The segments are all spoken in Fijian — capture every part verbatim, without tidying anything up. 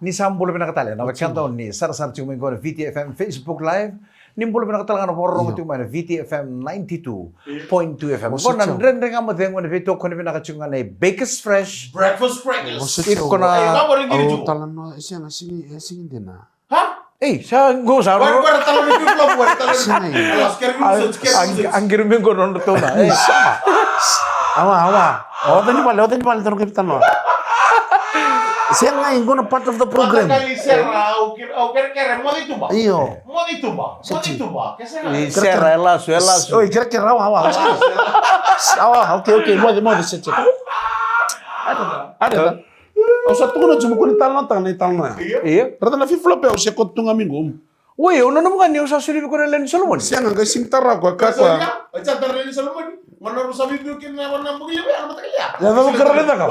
Ni sa bula vinaka tale na wekada ni sarasara tiko mai qo na V T F M Facebook Live. Ni bula vinaka tale ga na vakarorogo tiko mai na V T F M ninety-two point two F M. Qo na Dredre Ga Mo Cegu, na veitokoni vinaka tiko ga nei Bakers Fresh. Breakfast Breakers. Iko na... Ei, vamos, ringi, ringi. Au tala no, e sega, sigi, e sigi dina. Ha? Ei, sa qo sa... Wari, wari, tala ni flip-flop, wari, tala ni... Sega. Alas, kere... Ang-, ang-, ang-, ang-, ang-, ang-, Awa, awa. Oca ni vale, oca ni vale, taro kei tanoa. Sega, i qo na part of the program. Mata kali sera, au kere, au kere, kere, moce i tuba. Io. Moce i tuba, moce i tuba. Ke sega. I sera, e lasu, e lasu. Oi, kere, kere, awa, awa, awa. Awa, okay, okay, moce, moce, se, se. Ada, ada. Au sa tukuna tu mo kua ni talanoataka na italanoa ya. Io. Raica na flip-flop ya, au se koto tu ga mai qo. Oi, au nanuma ga ni au sa soli vei koya na lewe ni Solomoni. Sega, qai sega ni tara koya, ka koya. Oi, sa tara lewe ni Solomoni. Qo na rusa viviu kina na, na bukile vei, na mataka levu. Ya, cava kara le caka?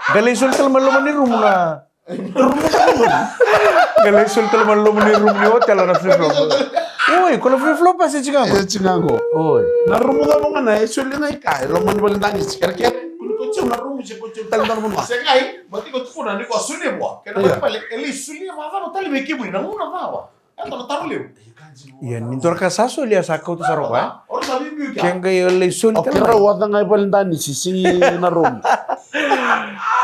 Qai lai soli tale mai loma ni rumu na. Qai lai soli tale mai loma ni rumu ni hotel na flip-flop. Oi, ko na flip-flop a se tiko ga qo. E tiko ga qo. Oi. Na rumu cava ga na e soli ga i ka, e loma ni valedanisi. Kerekere, ko ni ko tiko na rumu se ko tiko tale na rumu. Sega, i, ma tiko tukuna ni ko a solia vua. Kena vale, e lai solia vakacava tale vei kemuni, na gauna cava? E dua na taro levu. Ia, ni dua na ka sa soli, a sa kauta sara o koya. Ke qai lai soli tale mai. O keirau a caka i valedanisi, sigi na rumu.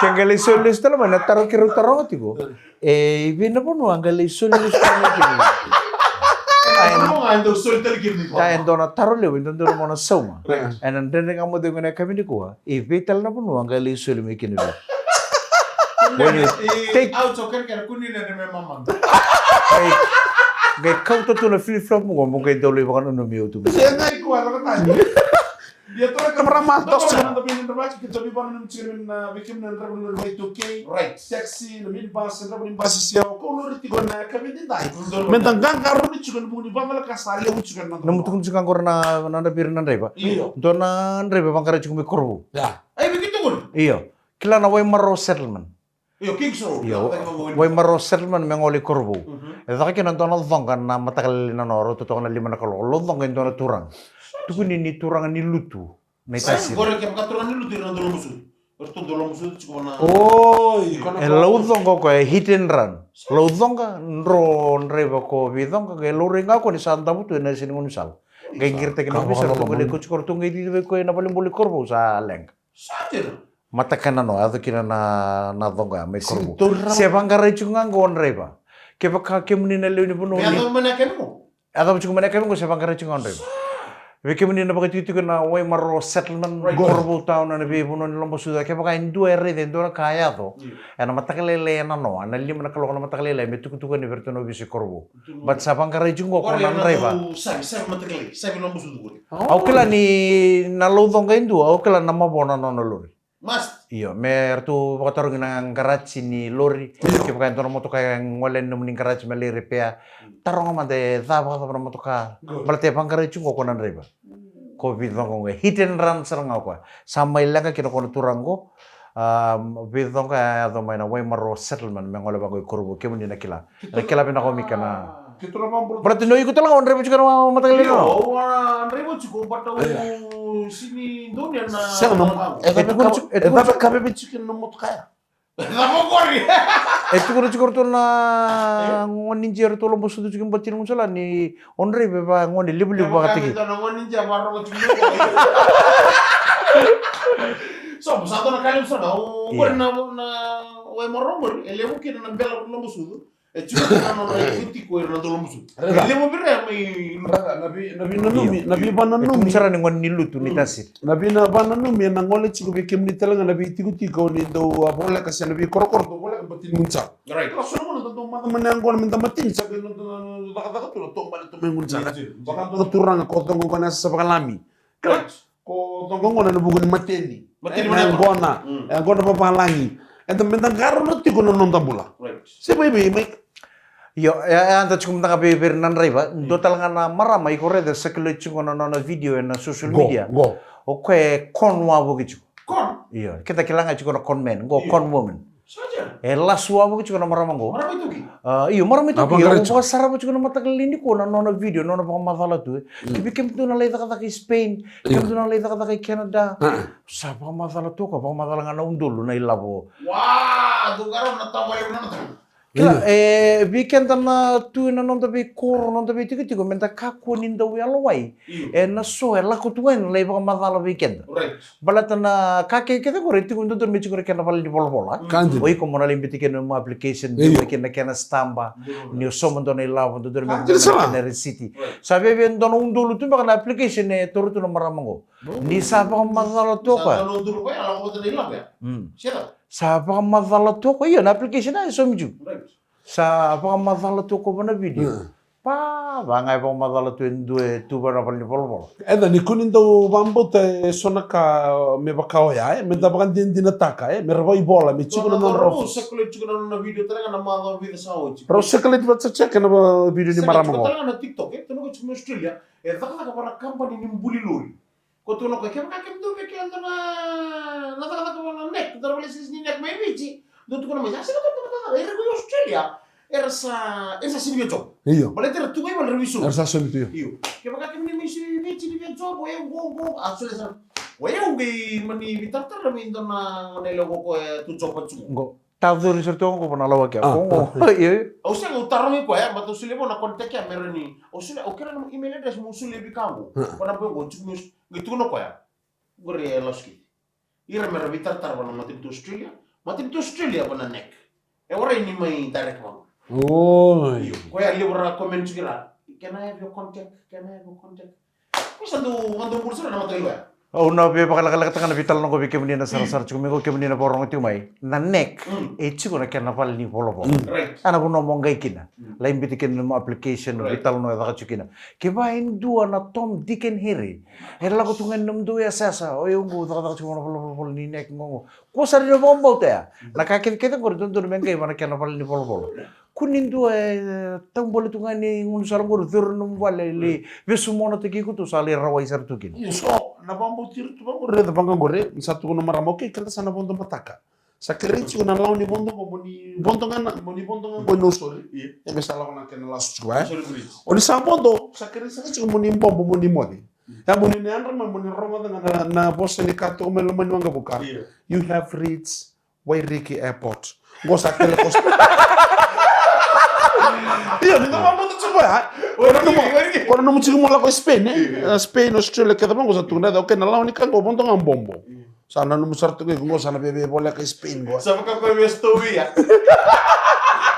Ke qai lai soli lesu tale mai na taro keirau taroga tiko. E, i vei na vanua a qai lai soli lesu tale mai kina? A, e dua na taro levu, e dua, dua na mona sauma. Ena Dredre Ga Mo Cegu ena yakavi nikua, i vei tale na vanua a qai lai soli mai kina vei? When you take... Qai, qai kauta tu na flip-flop mo qo, mo qai dau lai vakananumi au tu. Sega, i kua, lako tani. Ia, tara ka marama, toso. Na vei na drama ki, keitou veivakananumi tiko na vei kemuni na draiva ni lori vakaitaukei. Right. Taxi, na minibus, na draiva ni basi se o ko lori tiko na yakavi edaidai. Me da qaqarauni tiko ena vuku ni vakacalaka sa levu tiko ena noda... Nomu tukuna tiko qori na, na, na vei ira na draiva. Io. Dua na draiva vaqarai tiko mai Korovou. Ia. Ai, vei keitou qori? Io. Kila na Waimaro Settlement. Io, Kings Road. Io, Waimaro Settlement me gole i Korovou. Mhm. E caka kina dua na coqa na mataka lailai nanoa, rauta toka na lima na kaloko. Laucoqa e dua na turaga. Tukuni ni turaga ni Lutu. Na itasiri. Qori kevaka turaga ni Lutu, ira na dau lobo sucu. Ira tu dau lobo sucu tiko na... Oi, ko na... E laucoqa o koya, e hit and run. Laucoqa, dro draiva ko Vicoqa, qai laurai ga o koya ni sa davo tu ena yasa ni gaunisala. Qai qiritaki na ofisa, rau qai kauti koya, rau qai cici vei koya ena valenibula i Korovou, sa leqa. Sa tira. Mataka nanoa, yaco kina na, na coqa ya mai Korovou. Se vaqarai tiko ga qo o draiva. Kevaka kemuni na lewe ni vanua ni... Me yacova mai na yakavi qo? Yacova tiko mai na yakavi qo se vaqarai tiko ga o draiva. Vei kemuni na vakaitikotiko na Waimaro Settlement, right, Korovou Town, ena veivanua ni lobo sucu. Kevaka e dua e raica e dua na ka yaco, io, ena mataka lailai e nanoa, ena lima na kaloko na mataka lailai, me tukutukuni vei iratou na ovisa i Korovou. But sa vaqarai tiko qo o koya na draiva. Savi, savi mataka lailai, savi lobo sucu qori. Au kila ni na laucoqa e dua, au kila na mavoa na nona lori. Must. Io, me ratou vakatarogi na qaraji ni lori. Io. Kevaka e dua na motoka e gole ena nomuni qaraji me lai repair. Mm. Taroga mada e ca vakacava na motoka. Good. Baleta e vaqarai tiko qo o koya na draiva. Mm. Ko Vicoqa qo, e hit and run sara ga o koya. Sa mai leqa kina o koya na turaga qo. A, Vicoqa e yaco mai na Waimaro Settlement me gole vaqo i Korovou, kemuni na kila. Ena kila vinaka o Mika na. Baleta ni o iko tale ga o draiva tiko na mataka lailai. Io, au a draiva tiko, but au sini donu na... Sega, na, e cava ka veve tiko na motoka ya? Cava qori? E tukuna tiko ratou na gone ni Jia ratou lobo sucu tiko i bati ni gaunisala ni o draiva e va gone livaliva vakataki. Na gone ni Jia varogo tiko. So, sa dua na ka levu sara, o qori na, na Waimaro qori, e levu kina na bela lobo sucu. E tiko na nona itikotiko ira na dau lobo sucu. Raica. E levu vei ira mai. Raica, na vei, na veinanumi, na veivananumi. E tukuni sara ni gone ni Lutu ni tasiri. Na veivananumi ena gole tiko vei kemuni tale ga na veitikotiko ni dau a voleka se na veikorokoro dau voleka bati ni gaunisala. Right. Kila so na gauna dau maca mai na yaqona me da matini, sa qai noda cakacaka tu na tobale tu mai gaunisala. Vaka dua na turaga ko coqa qo na yasa sa vakalami. Kila. Right. Ko coqa qo na vuku ni mateni. Mateni. E, na yaqona. Mm. E yaqona vavalagi. Eda, me da qarauna tiko na noda bula. Right. Se vaivei mai. Io, e, e, eda tiko mada ga vei, vei ira na draiva. Mm. Dua tale ga na marama iko raica e circulate tiko na nona video ena social media. Qo, qo. O koya e con wavoki tiko. Con? Io, keda kila ga tiko na con man, qo con woman. Io. E lasu wavoki tiko na marama qo. Marama iTaukei? A, io, marama iTaukei. Au vakasarava tiko na mataka lailai nikua na nona video, nona vakamacala tu, e. Mm. Ke vei kemudou na lai cakacaka i Spain, kemudou na lai cakacaka i Canada. Sa vakamacala tu o koya, vakamacala ga na udolu na ilavo. Wow! A tu qara na tavale na mata. Kila, e, vei keda na tu ena noda veikoro, noda veitikotiko, me da kakua ni dau yalowai. Io. E na so e lako tu ga ena lai vakamacala vei keda. Right. Baleta na ka kece kece qori e tiko dodonu me tiko na kena vale ni volavola. Ka dina. O iko mo na lai biuta kina nomu application, io, biuta kina na kena stamp, io, ni o sauma dua na ilavo, dodonu me, ka dina sara, kena risiti. Right. Sa veve dua na udolu tu beka na application e taura tu na marama qo. Ni sa vakamacala tu o koya. Sa dua na udolu koya, lako vata na ilavo ya. Mm. Sega. Sa vakamacala tu o koya, io, na application ya e saumi tu. Right. Sa vakamacala tu o koya va na video. Mm. Pa, va ga e vakamacala tu e dua e tu va na vale ni volavola. Eda, ni kua ni dau vakabauta e so na ka me vaka oya, e, me da vakadinadinataka, e, me ra vakaivola, me tiko na nodra office. Rau circulate tiko na nona video tale ga na macawa vica sa oti. Rau circulate vata, check na va-, video ni marama qo. Check tale ga na TikTok, e, tukuna o koya tiko mai Australia, e cakacaka va na company ni buli lori. Ko tukuna o koya, kevaka kemudou via kila dua na, na cakacaka va na neck, dua na valenivolavola ni neck mai Viti. Dou tukuna mai, sa sega ni dua na cakacaka, era ko i Australia, era sa, era sa sega ni via job. Io. Baleta era tu ga i vale era veisau. Era sa saumi tu, io. Io. Kevaka kemuni mai Viti ni via job, o yau qo, qo, a solia sara. O yau qai mani veitaratara vei dua na gone yalewa qo, e tu job vata tu qo. Qo. Tacori sara tu qo va na lawa kea. Ah, qo, qo. Ah, ah. Io, io. Au sega, au tarogi koya, baleta au solia vua na contact ya me rawa ni. Au solia, au kerea na email address meu solia vei koya qo. Ah. Ko na boy qo, tiko qai tukuna o koya. Qori e lasu kece. Ira me ra veitaratara va na matanitu Australia. Matanitu Australia va na neck. E warai ni mai direct va. Oi. Io, koya levu ra comment tiko ira. Can I have your contact? Can I have your contact? Ko sa dau, dau bula sara na matailoa ya. Au na via vakalekalekataka na veitalanoa qo vei kemuni na sarasara tiko mai qo, kemuni na vakarorogo tiko mai. Na neck, mm, e tiko na kena vale ni volavola. Mm. Right. A na vanua mo qai kina. Mm. Lai biuta kina nomu application, right, veitalanoa e caka tiko kina. Kevaka e dua na Tom, Dick and Harry. E lako tu ga ena nomudou yasayasa, o yau qo cakacaka tiko na valenivolavola ni neck qo. Ko sa raica vakabauta ya. Na ka kecekece qori dodonu me qai va na kena valenivolavola. Ko ni dua e taubale tu ga ni gunu sara qori, curu nomu vale, lai vesumonataki iko tu, sa lai rawai sara tu kina. Io, so na vakabauti ira tu vaqori, raica vaqori, ni sa tukuna na marama, okay, keda sa na vodo mataka. Sa kerei tiko na lawa ni vodo qo, mo ni vodo ga na, mo ni vodo ga qo, no, sorry. Io. E me sa lako na kena lasu tiko, e? Sorry, please. O ni sa vodo, sa kerei saka tiko mo ni bobo, mo ni moce. Ia mo ni na yadra mai, mo ni rogoca ga na, na vosa ni ka tiko mai loma ni waqavuka. Io. You have reached Wairiki Airport. Qo sa tele kosa. Io, ni na vakabauta tiko ya. Wairiki, Wairiki. Ko na nomu tiko mo lako i Spain, e? Io. E, Spain, Australia, kece vaqo sa tukuna, okay, na lawa ni ka qo, vodo ga bobo. Io. Sa nanuma sara tu ga iko qo sa na via voleka i Spain qo. Sa vaka koya via story ya.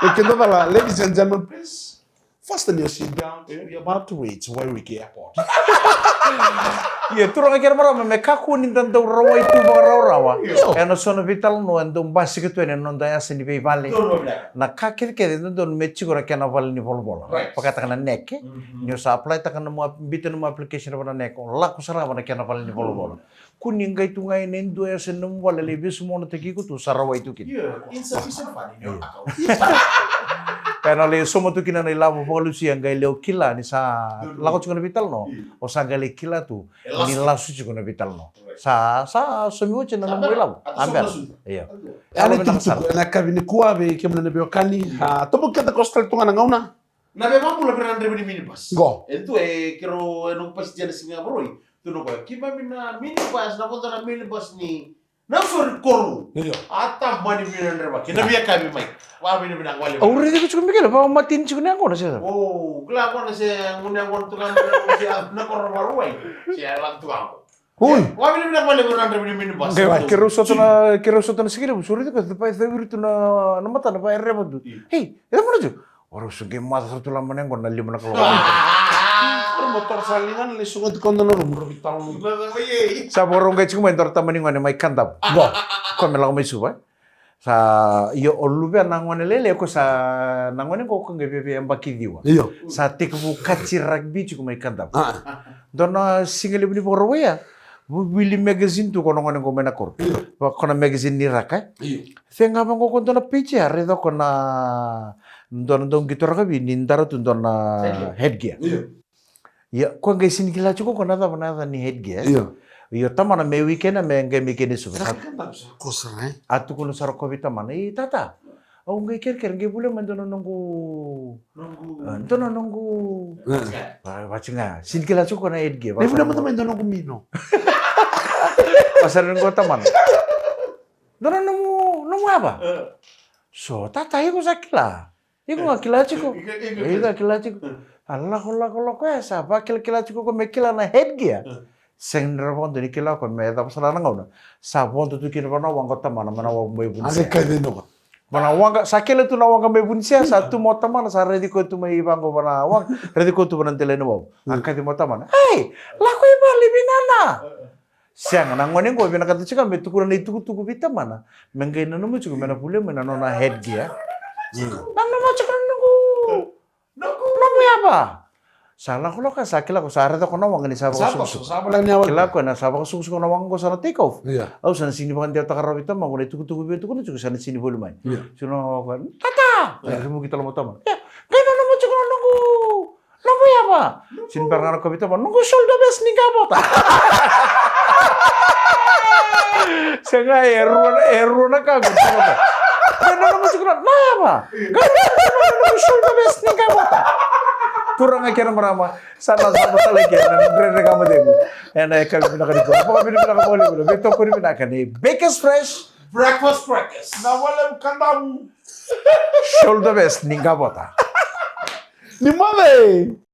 E keda cala, ladies and gentlemen, please fasten your seat belt. Io. We are about to reach Wairiki Airport. Io, turaga kei na marama, me kakua ni da dau rawai tu vakarawarawa. Io. Ena so na veitalanoa e dau basika tu ena noda yasa ni veivale. Donu vinaka. Na ka kecekece e dodonu me tiko na kena vale ni volavola. Right. Vakataka na neck. Mhm. Ni o sa apply taka na nomu ap-, biuta na nomu application va na neck, o lako sara va na kena vale ni volavola. Ko ni qai tu ga ena dua e yasa ni nomu vale, lai vesumonataki iko tu, sa rawai tu kina. Io, insufficient fund in your account. Ena lai sauma tu kina na ilavo vakalusia, qai lai o kila ni sa lako tiko na veitalanoa. Io. O sa qai lai kila tu ni lasu tiko na veitalanoa. Right. Sa, sa saumi oti na nomu ilavo. A bera. Io. Ena itukutuku ena yakavi nikua vei kemuni na veiwekani. Io. A, tobo keda ko sa tale tu ga na gauna. Na veivakabula vei ira na draiva ni minibus. Qo. E dua e keirau, e noqu passenger na siga Vakarauwai. Tukuna o koya, keimami na minibus, na vodo na minibus ni Nausori, Koru. Io. A tamani vei ira na draiva. Kei na veiyakavi mai. Vakavinavinaka vakalevu. Au raica tiko, Mikaela, vakamateni tiko na yaqona, se cava? O, kila yaqona se gunu yaqona tu ga na, se na koro Vakarauwai. Se a lako tu ga qo. Oi. Vakavinavinaka vakalevu na draiva ni minibus. Qai, keirau sota na, keirau sota na siga levu, sa raica ka, sa vakacauri tu na, na matana, vakarereva tu. Io. Ei, e cava na tiko? O rau sa qai maca sara tu loma na yaqona na lima na kaloko. Rau motora sa ligana, lai sogoti koya dua na rumu, rau veitalanoa. Sa vakarau qai tiko mai dua na tamani gone mai Kadavu. Qo, koya me lako mai Suva, e? Sa, io, o luvena na gone lailai, o koya sa, na gone qo, o koya qai viavia yabaki ciwa. Io. Sa tekivu kaci rugby tiko mai Kadavu. A. Dua na siga levu ni Vakarauwai ya, vu-, wili magazine tu ko na gone qo mai na koro. Io. Va ko na magazine ni raka, e? Io. Cega vaqo ko dua na page ya, raica ko na dua na dau qito rakavi ni dara tu dua na headgear. Io. Ia, ko qai sega ni kila tiko ko na cava na yaca ni headgear. Io. Io, tamana me weekend me qai mai kena i Suva. Sa ka dau sa kosa, e? A tukuna sara ko vei tamana, "I tata, au qai kerekere qai volia mai dua na noqu, noqu, a, dua na noqu." E. Va, vati ga, sega ni kila tiko ko na headgear. Qai volia mada mai dua na noqu mino. Vasa ni qo tamana. Dua na nomu, Nomu yava. So tata, iko sa kila. Iko ga kila tiko. Iko ga kila tiko. A lako lako lako ya sa vakilakila tiko ko me kila na headgear. Sega ni ra vakadua ni kila ko me cava sala na gauna. Sa vodo tu kina vana waqa o tamana mana waqa mai vunisea. Vana waqa sa kele tu na waqa mai vunisea sa tu mo tamana sa raici koya tu mai vaqo vana waqa. Raici koya tu vana delai na waqa. A kaci mo tamana. Ei, lako i vale vinana. Sega, na gone qo vinakata tiko me tukuna na itukutuku vei tamana me qai nanuma tiko me na vulia mai na nona headgear. Nanuma tiko na noqu noqu yava. Sa lakolako sa kila ko sa raica ko na waqa ni sa vakasukusuku. Kila ko na sa vakasukusuku na waqa qo sa na take off. Au sa na sini vakadewataka rawa vei tamaqu na itukutuku vei tukuna tiko sa na sini voli mai. Sina waqa tata. Rivuki tala mo tamana. Qai nanuma tiko na noqu Noqu yava. Sini bera ga na kovi tama. Noqu shoulder vest ni gavota. Sega e rua e rua na ka qo. Qai nanuma tiko na yava. Qai nanuma tiko na noqu shoulder vest ni gavota. Turaga kei na marama. Sa na sa matala kei na dredre ka mategu. Ena e kavi vinaka ni kua. Vaka vini vinaka voli voli. Vei tokoni vinaka ni Bakers Fresh. Breakfast breakfast. Na vale kadamu. Shoulder vest ni gavota. Ni mave.